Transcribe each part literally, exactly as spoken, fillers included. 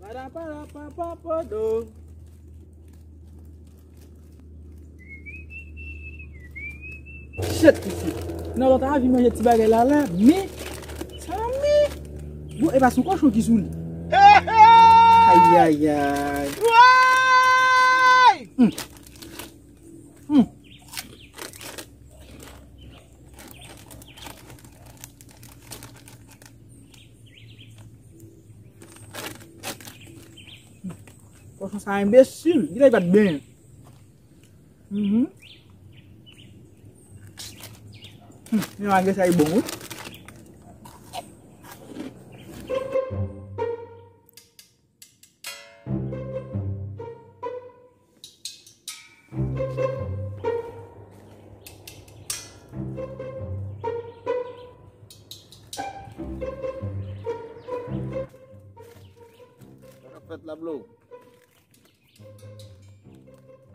Para, para, pa, pa, pa, do. Shit, mesye. Nan lòt avi manje ti bagay la la, men sa la men. Bon, e pa sou kochon ki sou li. Ayayay. Woy! Hmm. Hmm. Kochon sa enbesil, li pa t benyen. Mhm. Hmm, men malgre sa, li bon, wi. Sa k ap fèt la, blo?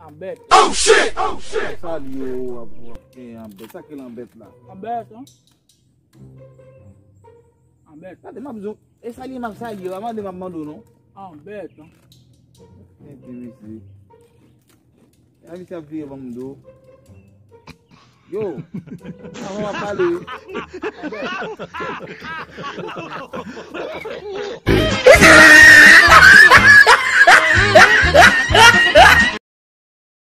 Anbèt. Oh shit! Oh shit! Sa li yo ap, ap gen anbèt. Sa ki l anbèt la? Anbèt, an? Anbèt. Gade, m ap di w, e salye m ap salye w, a mande m ap mande w non. Anbèt, an? Enteresan. Epi misye ap vire ban m do. Yo, avan w ap pale wi. Anbèt.